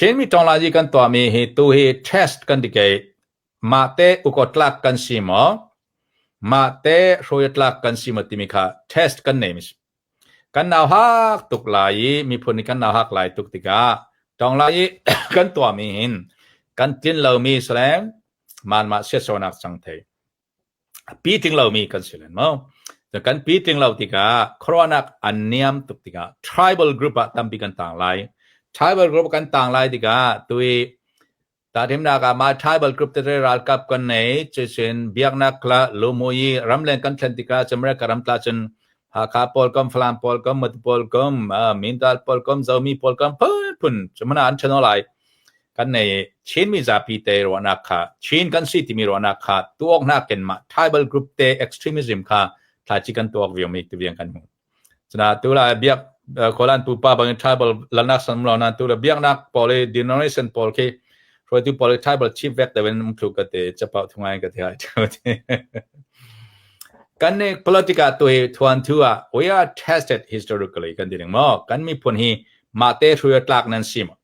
Chinmi ṭawnglai i kan tuahmi hi tu hi test kan ti kei. Mahte ukaw tlak kan si maw? Mahte hruai tlak kan si maw timi kha test kan nei mi si. Kan nau hak tuk lai i miphun nih kan nau hak lai tuk tikah ṭawnglai i kan tuahmi hin kan tlin lomi saleng manmah siatsonak cang thei. Pi tling lomi kan si len maw? Kan pi tling lo tikah khuaruahnak an niam tuk tikah tribal group ah tampi kan tang lai. Tribal group kan tang lai tikah tui tahthimnak ah mah tribal group tete ralkap kan nei cucun biaknak la lumuyi ramleng kan thlen tikah America ram tla cun Hakha pawl kom Falam pawl kom Matu pawl kom Mindat pawl kom Zomi pawl kom phunphun cumana an ṭhen lai. Kan nei Chin mizapi te ruahnak kha Chin kan si timi ruahnak kha tuak nakin mah tribal group te extremism kha thlaici kan tuak viomi ti viang kan hmu. Cuna tu la biak Kolan pupa bangin tribal lanak san lo nan tu la biaknak pawl i denomination pawl khi hruaitu pawl i tribal chief vek te wen umthlu ka te chapau thungai ka te hai kan ne politica tu hi thuan thu ah we are tested historically kan ti ding mo kan miphun hi mah te hruai tlak nan si mo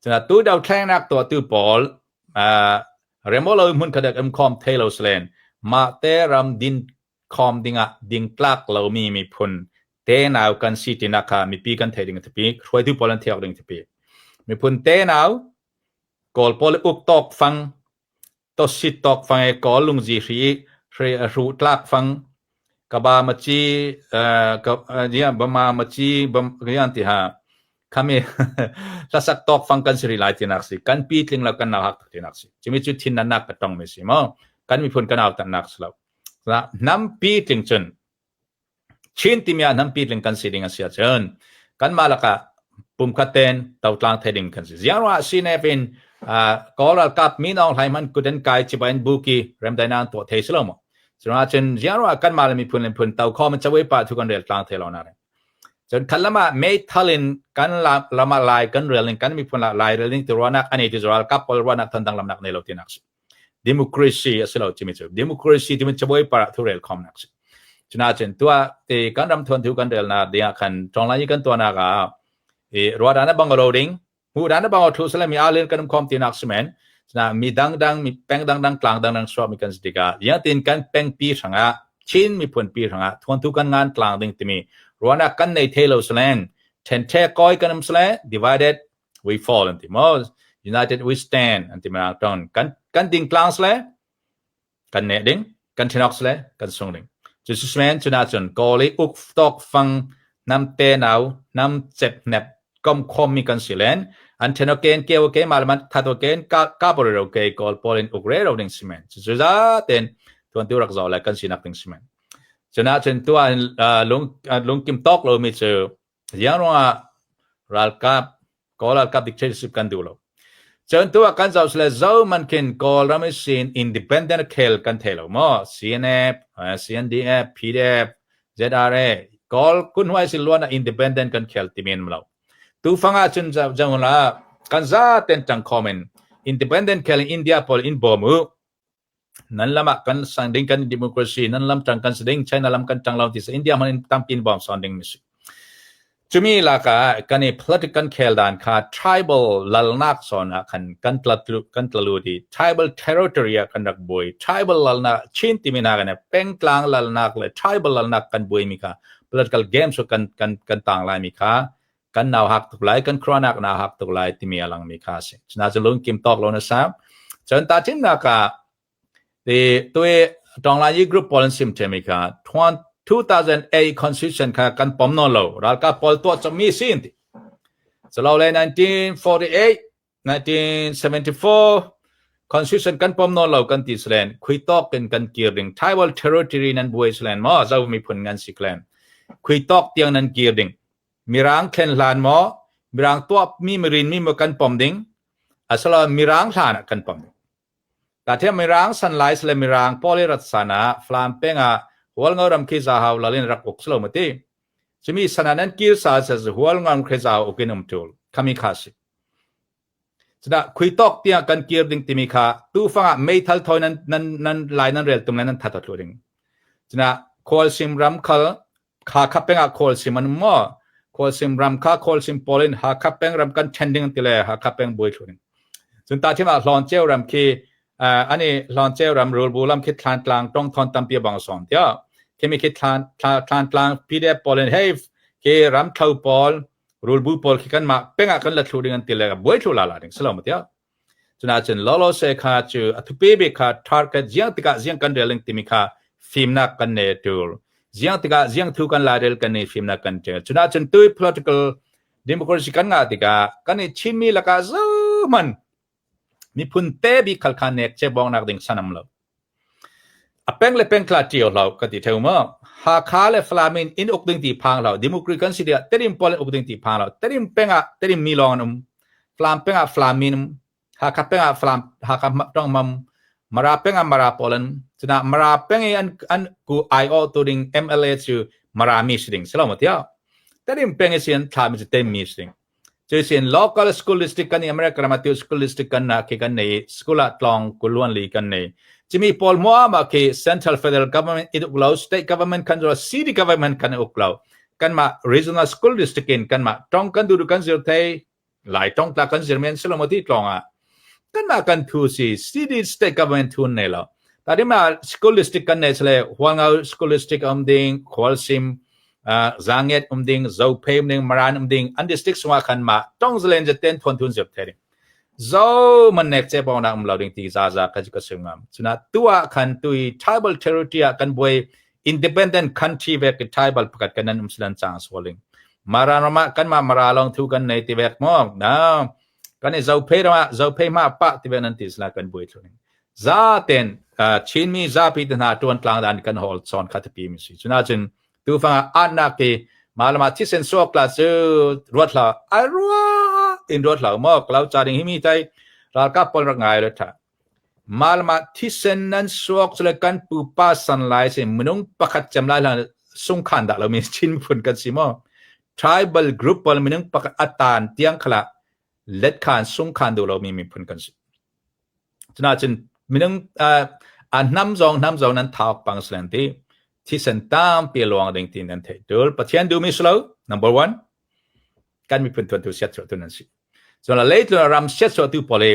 Cun tu dothlennak tuahtu pawl remolo hmun khat um khawm thei lo salen mah te ram din khawm dingah dingtlak lomi miphun tenau kan si tinak kha mipi kan thei ding thipi hruaitu pawl an thiak ding thipi miphun tenau kawl pawl uk tawk fang tosit tawk fang e kawl lungzi hri hri hru tlak fang kaba machi ka ya bama machi bam yan ti ha khami hlasak tawk fang kan siri lai tinak si kan pi tling lo kan nau hak tak tinak si chimi chu thin nan nak ka tong mi si mo kan miphun kan au tan nak slo nam pi tling chun Chin timi ah hnampi tling kan si ding a si ahcun kanmah lakah pumkhat tein totlang thei ding kan si. Ziang ruangah CNF in Kawl ralkap Min Aung Hlaing hmanh kut an kai cibai in buki remdaihnak an tuah thei si lo maw? Curuangah cun ziang ruangah kanmah le miphun le miphun to khawm in cawi pah thu kan rel tlang thei lo na Cun khat lam ah meithal in kan lam ah lai kan rel ning kan miphun ah lai rel ning ti ruahnak anei ti ralkap pawl ruahnak than dang lamnak nei lo tinak si. Democracy a si lo timi cu democracy timi cabuai par ah thurel khawmnak si. Cuna cun tuah ti kan ram thuan thu kan relnak ding ah khan ṭawnglai i kan tuahnak ah i ruahdan a bangalo ding hmuhdan a bangalo thu sale mi alin kan um khawm tinak si men cuna mi dangdang mi peng dangdang tlang dangdang suak mi kan si tikah yang tin kan peng pi hrangah Chin miphun pi hrangah thuan thu kan ngan tlang ding timi ruahnak kan nei thei lo salen then the koi kan um sale divided we fall an ti mo united we stand an ti ma ton kan kan ding tlang sle kan ne ding kan thenok sle kan sung ding chu susmen chuna chun koli uk tok fang nam te nau nam chep nep kom khom mi kan silen an thenok ken ke ke malman thato ken ka ka por ro ke kol polin uk re ro ding simen chu chu za ten tuan tu rak zo la kan sinak ding simen chuna chun tua lung lung kim tok lo mi chu Ziang ruangah ralkap Kawl ralkap dictatorship kan duh lo. Cun tu ah kan zoh sile zo man khin Kawlram i sin independent khel kan thei lo maw? CNF, CNDF, PDF, ZRA, Kawl kunhuai sin luan ah independent kan khel timin lo. Tu fang ah cun jang la kan za ten tang khom in independent khel in India pawl in bawm u. Nan lam ah kan sang ding kan democracy nan lam tang kan si ding China lam kan tang lo ti sa India man in tampi in bawm son ding mi si. Cumi laka kan i political kan khel dan kha tribal lalnak son ah khan kan tlatlu kan tlalu di tribal territory ah kan rak buai tribal lalnak Chin timi na kan pengtlang lalnak le tribal lalnak kan buai mi kha political games kan kan kan tang lai mi kha kan nau hak tuk lai kan khuanak na hak tuk lai timi a lang mi kha si cuna cu lung kim tawk lo na sam cun ta chin nak ah ti tui tawng lai group pawl an sim themi kha 2008 constitution kha kan pom non lo ralkap pawl tuah chommi sin ti so le 1948 1974 Constitution kan pom nawn lo kan ti salen khui tawk in kan kir ding tribal territory nan buai salen maw zo miphun ngan si klen khui tawk tiang nan kir ding mirang thlen hlan maw mirang tuah mi mirin mi maw kan pom ding asala mirang hlan ah kan pom ding ta the mirang san lai sale mirang poli rat sana flam penga hualngo ram khi za hau lalin rak uk slo mati chimi sana nan kir sa sa hualngam khre za ukin um tul khami kha si Cudah khuitawk tiang kan kir ding timi kha tufang ah meithal thawi nan nan nan lai nan rel tum le nan that thlu ding. Cudah khualsim ram khal kha kha peng ah khualsim an um maw? Khualsim ram kha Khualsim pawl in Hakha peng ram kan ṭhen ding an ti le Hakha peng buai thlu ding. Cun tahthim ah Hlawnceu ram khi ani Hlawnceu ram rulbu lam khi Thlantlang tongthawn tampi a bang sawn tiah khimi khi Thlantlang PDF pawl in hei khi ramthlo pawl rulbu pawl khi kanmah peng ah kan la thlu ding an ti le buai thlu la la ding silo ma tiah. Cuna cun lawlawse kha cu a thupi bik kha target ziang tikah ziang kan rel ding timi kha fimnak kan nei tul. Ziang tikah ziang thu kan lairel kan nei fimnak kan ṭial. Cuna cun tui political democracy kan ngah tikah kan i Chinmi lakah zeihmanh miphun te bik khal kha nek che bawng nak ding sanam lo. A peng le peng tla ṭio hlah ka ti ṭheo maw? Hakha le Falam in inn uk ding ti phang hlah. Democracy kan si tikah Tedim pawl in uk ding ti phang hlah. Tedim peng ah Tedim mi lawng an um. Falam peng ah Falam mi an um. Hakha peng ah Falam Hakha tong mam. Mara peng ah Mara pawl an cuna Mara peng i an an ku aiawh tu ding MLA cu Mara mi si ding si lo maw tiah? Tedim peng i si an thla mi cu Tem mi si ding. Cuisin local school district kan i America ram ah tu school district kan na khi kan nei school ah tlawng kuluan li kan nei. Cimi pawl muama khi central federal government in uk lo state government kan zo city government kan uk lo kanmah regional school district in kanmah tong kan du kan zir thei lai tong tla kan zir men silomoti tlong ah kanmah kan thu si city state government thun nei lo tadima school district kan nei sale Hualngo school district um ding Khualsim Zanget um ding, Zophei um ding, Maran um ding, an district sungah khan mah tongzalen jaten thon thun zep the ding. Zo man nek che bong na um lo ding ti za za ka ka sung ngam. Chuna tua khan tui tribal territory ah kan buai independent country vek tribal pakat kan an um silan chang soling. Maran rama kan ma mara long thu kan nei ti vek mo na kan i Zophei rama Zophei ma pa ti ve nan ti sla kan buai thluning. Za ten Chinmi zapi te hna tuan tlang dan kan hol chon kha tapi mi si. Chuna cun tufang ah atnak ti malama thisen suak la cu ruat hla a rua in ruat hla mo klau cha ding hi mi tai ralkap pawl rak ngai le tha malama thisen nan suak chule kan pupa san lai se minung pakhat cem lai la sungkhan dah lo mi Chin phun kan si mo tribal group pawl minung pakhat atan tiang khala let khan sungkhan du lo mi miphun kan si. Cunacun minung a hnam zong hnam zong nan thauk pang silan ti thisen tampi luang ding ti nan theih tul. Pathian duhmi si lo number one kan miphun tuantu siatsuah tu nan si. Cun leitlun ram siatsuah tu pawl hi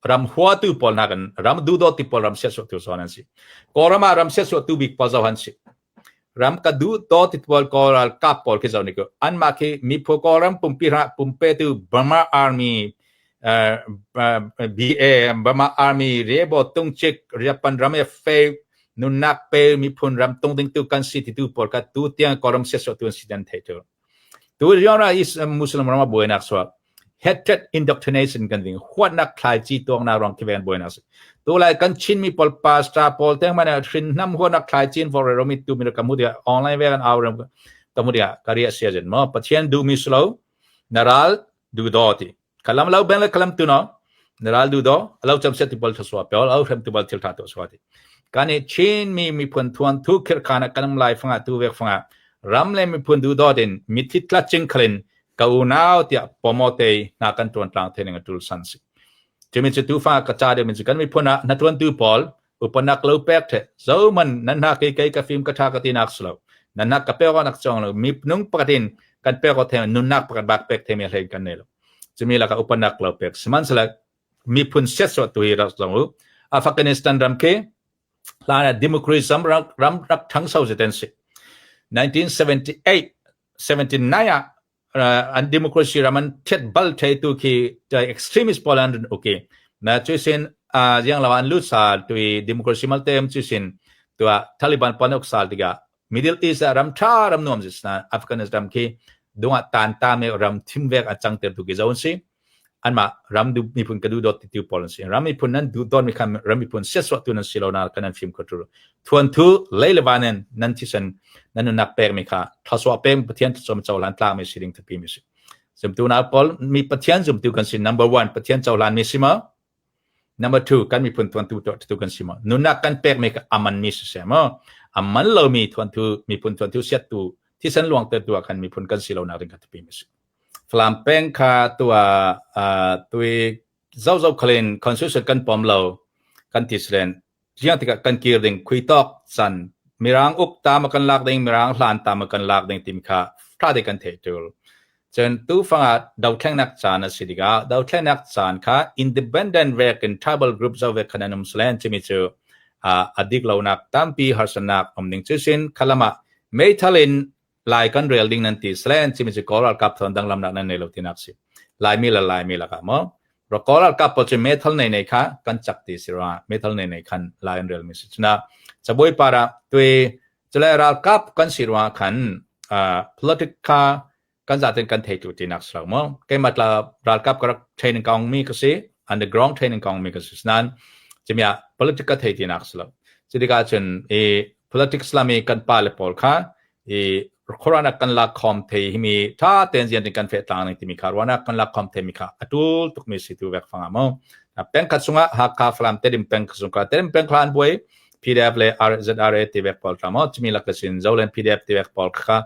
ram huatu pawl nakin ram duhdawt ti pawl ram siatsuah tu zawn an si. Kawlram ah ram siatsuah tu bik pawl zoh an si. Ram ka duh to ti pawl Kawl ralkap pawl khi zoh ni ku. Anmah khi miphu Kawlram pumpi pumpe tu Burma Army BA Burma Army Rebo Tungchik Japan ram e fe nunnak pe miphun ram tung ding tu kan si ti tu pawl ka tu tiang Kawlram siasawh tu an si dan thei tu. Tu rian ah is Muslim ram ah buainak chuak. Hatred indoctrination kan ding huatnak thlaici tuaknak ruang khi ven buainak si. Tu lai kan Chinmi pawl pastor pawl teng man hrin hnam huatnak thlaici in vore romi tu mi ka mu dia online ve kan au ram ka mu dia karia sia jen mo Pathian du mi slo naral du do ti kalam lo beng le kalam tu no na ral du do alo cham set ti bol thaswa pe alo hrem tu bol thil tha to swa ti kan i Chin mi miphun thuan thu khir khana kanam lai fanga tu vek fanga ram le miphun du do din mithi tla ching khalin ka unau tia pomote na kan tuan tlang the ning atul san si chimi chu tu fa ka cha de min chu kan miphun a na tuan tu pawl upanak lo pek the zo man nan na ke ke ka fim ka tha ka ti nak slo nan nak ka pe nak chong lo mi nung pakatin kan pe ko the nun nak pakat bak pek the mi hlei kan ne lo chumi laka upanak lo pek sihmanhsehlaw miphun set so tu hi rak zong u Afghanistan ram khi hlan democracy ram ram rak thangso zeten si 1978 79 ah an democracy ram an thet bal thei tu khi extremist pawl an okay na chusin yang lawan lut sa tui democracy maltem chusin tua Taliban panok sal tiga Middle East ah ram tha ram nuam zis na Afghanistan khi dungah tan ta me ram thim vek a cang ter tu ki zon si anmah ram du miphun ka du dot ti tu pawl an si ram miphun nan du don mi khan ram miphun siaswa tu nan si lo na kan an fim kho tu thuan thu leilevanen nan thisen nan nunak pek mi kha thaswa pem Pathian thachom chawlan tlak mi si ding thapi mi si zumtu na pawl mi Pathian zumtu kan si number 1 Pathian chawlan mi si ma Number 2 kan miphun thuantu tu kan si maw? Nunnak kan pekmi kha aman mi siseh maw? Aman lomi thuantu miphun thuantu siattu thisen luangter tu ah khan miphun kan si lonak ding kha tipi mi si. Falam peng kha tua tui zozo khalin constitution kan pom lo kan ti silen jiang tikah kan kir ding khui tok san mirang uk ta ma kan lak ding mirang hlan ta ma kan lak ding tim kha tha de kan thei tul. Cun tufang ah dothlennak caan a si tikah dothlennak caan kha independent vek in tribal group zo vek khan an um salen cimi cu a dik lonak tampi harsatnak um ding cu sin khalam ah meithal in Lai kan rel ding nan ti salen cimi cu Kawl ralkap thon danglamnak nan nei lo tinak si. Laimi le Laimi lakah maw Kawl ralkap pawl cu meithal nei nei kha kan cak ti si rua meithal nei nei khan Lai an rel mi si. Cuna cabuai par ah tui cule ralkap kan si ruang khan politic kha kan zaten kan thei tu tinak si lo maw. Keimah tla ralkap ka rak training kaung mi ka si underground training kaung mi ka si nan cimia politic ka thei tinak si lo. Cutikah cun i politics lami kan pa le pawl kha i khuaruahnak kan lak khom thei himi tha ten zian tin kan fe tlang ning timi kha ruahnak kan lak khom thei mi kha atul tuk mi si tu vek fanga mo peng khat chungah Hakha Falam Tedim peng chung ka Tedim peng khan buai PDF le RZRA ti vek pawl tla mo chimi lak sin Zolen PDF ti vek pawl kha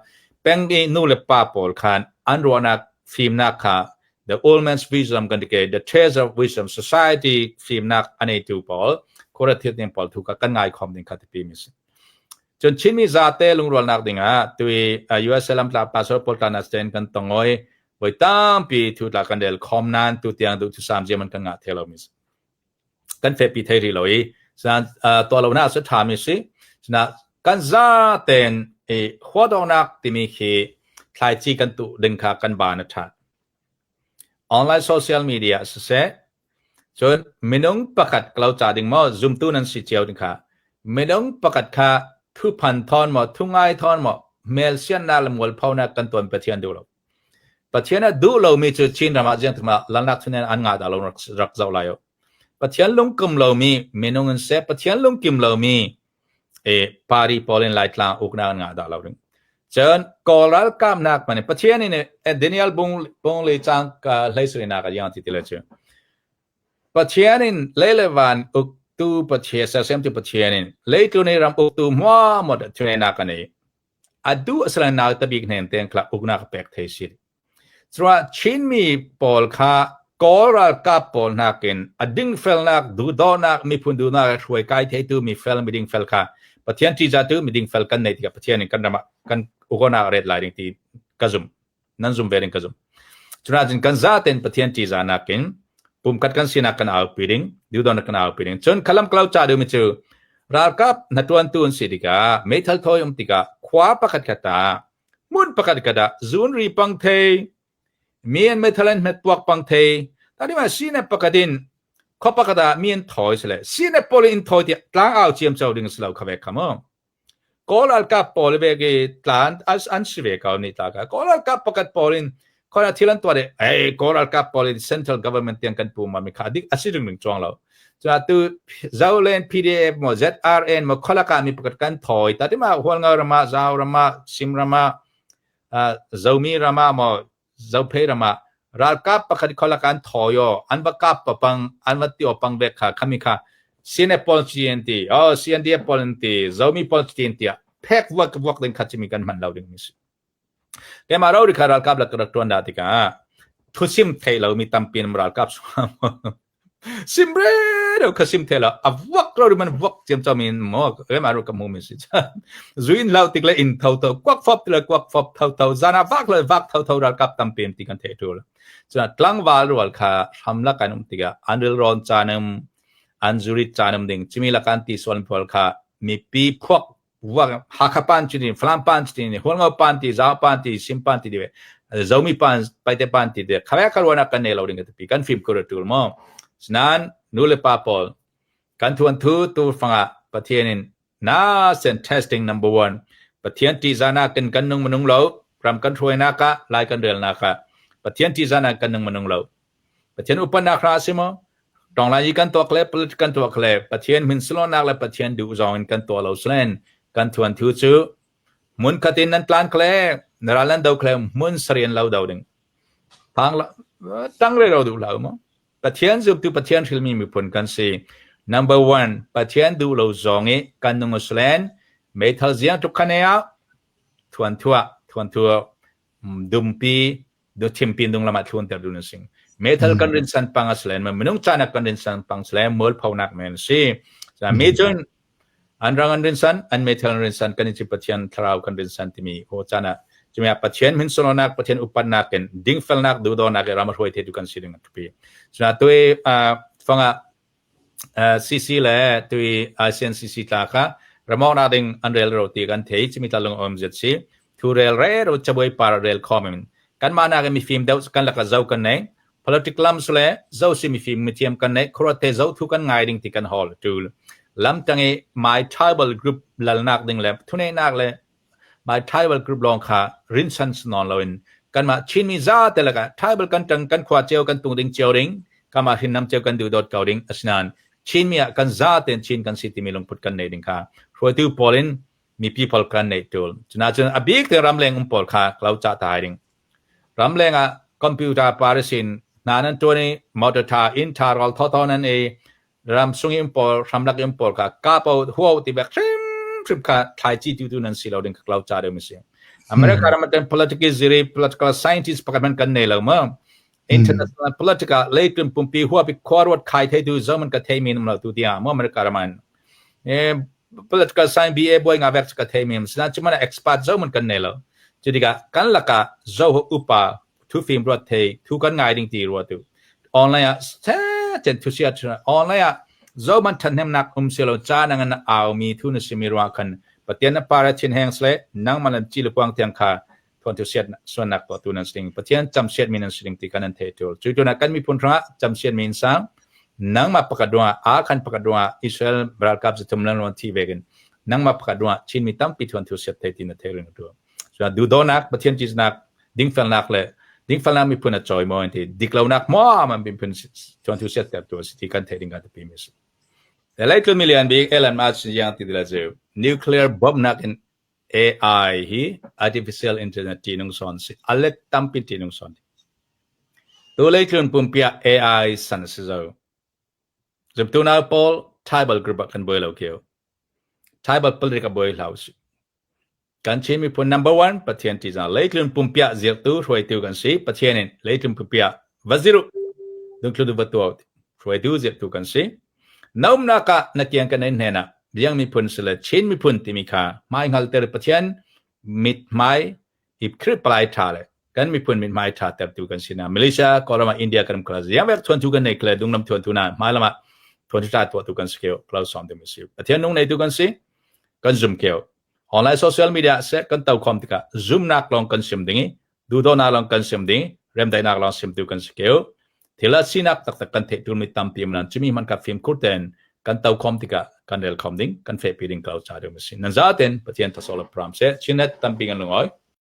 peng i nu le pa pawl khan an ruahnak fimnak kha the old man's wisdom kan ti ke the treasure of wisdom society fimnak anei tu pawl khora thil ning pawl thu ka kan ngai khom ding kha ti pi mi si. Cun Chinmi zate lungrualnak dingah tui USA lamtla pastor pawl tla na kan tongoi voi tampi thu tla kan rel khom nan tu tiang du thusam ziam an kan ngah the lo mi kan fe pi thei ri lo i san to lo na sa tha mi si na kan za ten e huadongnak timi khi thlaici kan tu ding kha kan ba na tha. Online social media siseh, cun minung pakhat ka lo ca ding maw zumtu nan si cio ding kha minung pakhat kha thuphan thawn maw thungai thawn maw hmelsiannak le mualphonak kan tuan Pathian duh lo. Pathian a duh lomi cu Chin ram ah ziang thum ah lalnak chunen an ngah dah lo rak, rak zoh lai u. Pathian lungkim lomi minung in seh Pathian lungkim lomi e party pawl in Laitlang uknak an ngah dah lo ding. Cun Kawl ralkap nak man Pathian in Daniel bung bung le cang ka hlei sui nak a yang ti ti le cu. Pathian in lei le van uktu Pathian sersiam tu Pathian in leitu ne ram uktu hmua mo da thune nak ani. Adu aslan nak tabik hnen ten kla uknak pek thei si. Cuah Chinmi pawl kha Kawl ralkap pawl nakin a dingfelnak, duhdawhnak, miphun duhnak le hruai kai theitu mifel midingfel kha Pathian ṭihzahtu midingfel kan neih tikah Pathian in kan ram ah kan ugonak a ret lai ding ti ka zum. Nan zum ve ding ka zum. Cuna cun kan zaten Pathian ṭihzahnak in pumkhat kan sinak kan aupi ding, duhdawhnak kan aupi ding. Cun khalam kalau ca duhmi cu ralkap hnaṭuantu an si tikah meithal thawi um tikah khua pakhat khat ah Hmun pakhat khat ah zunri pang thei, mi an meithal an hmet puak pang thei, tadi ma sine pakhat in khua pakhat ah mi an thawi sile sine pawl in thawi tiah tlang au ciam cho ding si lo kha ve kha mu. Kawl ralkap pawl ve ki tlan an si ve ko ni ta ka. Kawl ralkap pakhat pawl in khona thil an tuah de ei Kawl ralkap pawl in central government tiang kan pu ma mi kha dik asi ring ring chuang lo. Cun tu Zolen PDF maw ZRN maw khualak ah mi pakhat kan thawi ta ti ma Hualngo ram ah Zau ram ah Sim ram ah Zomi ram ah maw Zophei ram ah ralkap pakhat khualak an thawi o an va kap papang an va tio pang vek kha khami kha CNF pawl CNT oh CNDF pawl an ti Zomi pawl CNT phek vuak vuak ding kha chimi kan hman lo ding mi si. Keimah rori kha ralkap le ka rak ṭuan dah tikah thusim thei lomi tampi in ralkap simre deuh kha sim thei lo a vuak rori man vuak ciamcam in maw keimah ru ka hmu mi si zuin lau tik le in tho tho kuak fop ti le kuak fop tho tho zan ah vak le vak tho tho ralkap tampi in ti kan theih ṭul. Cun tlangval rual kha hram lak an um tikah an rilrawn caan um an zurit caan um ding cimi lakan ti sual pawl kha mipi phuak Hakha pan cu tin, Falam pan cu tin, Hualngo pan ti, Zau pan ti, Sim pan ti, Zomi pan, Paite pan ti, kha kha ruana kan nei lo ding ka ti kan fim khur tul mo. Sinan nu le pa pawl kan thuan thu tu fanga Pathian in na sen testing number one Pathian ti zana kan kan nung manung lo ram kan hruai na ka lai kan rel na ka Pathian ti zana kan nung manung lo Pathian upanak hra si maw? Tonglai i kan tuak le politic kan tuak le Pathian min silonak le Pathian duh zawng in kan tuah lo silen kan thuan thu cu hmun khat in nan tlan kle na ral nan do kle hmun sarian lo do ding. Tang tang re ro duh lo maw? Pathian zumtu Pathian hrilmi miphun kan si. Number one, Pathian duh lo zawng i kan nung uslen meithal ziang tuk khan ah thuan thua thuan thua dumpi do thimpi dung lamah thlun ter dun sing metal kan rin san pang aslen ma minung chana kan rin san pang sle mual phonak men si sa mi chun an rang an rin san an metal an rin san kan chi pathian thlarau kan rin san timi ho chana. Cumi ah Pathian min sunlawinak, Pathian upatnak in dingfelnak, duhdawnak i ram a hruai thetu kan si ding a thupi. Cuna tui fangah CC le tui ICNCC tla kha ramawknak ding an rel ro ti kan thei. Cumi tla lung om zet si. Thu rel re ro cabuai par rel khom in kanmah nak in mifim deuh kan laka zo kan nei. Politic lam sule zo si mifim mithiam kan nei khuaruat te zo thu kan ngai ding ti kan hol tul. Lam tang i my tribal group lalnak ding le thuneinak le my tribal group lawng kha rinsan non loin kanmah Chinmi za te laka tribal kan tang kan khua cio kan tung ding cio ding kama hrinnam cio kan duh dawt ko ding asinain Chinmi ah kan za ten Chin kan si timi lungput kan nei ding kha hruaitu pawl in mipi pawl kan nei tul. Cuna cun a bik te ramleng um pawl kha klo cha tai ding. Ramleng ah computer parisin hna nan tuan i motor tha inn tha rol tho tho nan ei ram sung in pawl hramlak in pawl kha ka po huo ti bek hrim hrim kha thlai chi tu tu nan si lo ding klo cha deu mi si. America ram ten political ziri political scientist pakhat man kan nei lo ma. International political leitlun pumpi huapi khuaruat khai thei tu zaman ka thei mi nam lo tu tia mo America raman e political science BA boy nga vek ka thei mi sina chumana expert zo man kan nei lo. Chutika kan laka zo upa thu fim ruat thei thu kan ngai ding ti ruat tu online ah se chen thu sia chuna online ah zo man than hem nak um selo cha nang na aw mi thu na simi ruwa khan Pathian na para chin heng sle nang man chi lu kwang tiang kha thon thu siat suan nak to tu nan sing Pathian cham siat min nan sing ti kan an the tul chu tu na kan mi phun ranga cham siat min sang nang ma pakadwa a khan pakadwa Israel ralkap zathum lan ron thi vekin nang ma pakadwa Chin mi tampi thon thu siat thei ti na the ring tu so du do nak Pathian chi nak dingfelnak le dingfelnak miphun a cawi maw ti diklonak maw man miphun tuan thu siat ter tu si ti kan theih ding kan ti mi si. Leitlun milian bik Elon Musk yang ti dila cu nuclear bomb nak in AI hi artificial intelligence ti nung son si alet tampi ti nung son. Tu leitlun pumpia AI san si zo. Zumtu nau pawl tribal group ah kan buai lo kio. Tribal politics a buai hlau si. Kan Chin miphun number one Pathian ṭihzah leitlun pumpiah zirtu hruaitu kan si. Pathian in leitlun pumpiah va zir u. Dungthlu va tuah hruaitu zirtu kan si. Na umnak ah na kiang kan in hnen ah biang miphun sile Chin miphun timi kha hmai hngalter Pathian mithmai i Khrih palai ṭha le kan miphun mithmai ṭha tertu kan si na Malaysia Kawlram ah India kan um khala ziang vek thuan thu kan nei khle dunglam thuan thu na hmai lam ah thuan thu ṭha tuah tu kan si keo klo som tu si Pathian nung nei tu kan si kan zum keo online social media se kan to khom tikah zumnak lawng kan sim ding i duhdawnak lawng kan sim ding remdaihnak lawng sim tu kan si keo thil a sinak taktak kan theih tur mi tampi man chimi man ka fim khur ten kan to khom tikah kan rel khom ding kan fehpi ding klo cha ding si nan za ten Pathian thasol pram se chinet tampi kan lungoi.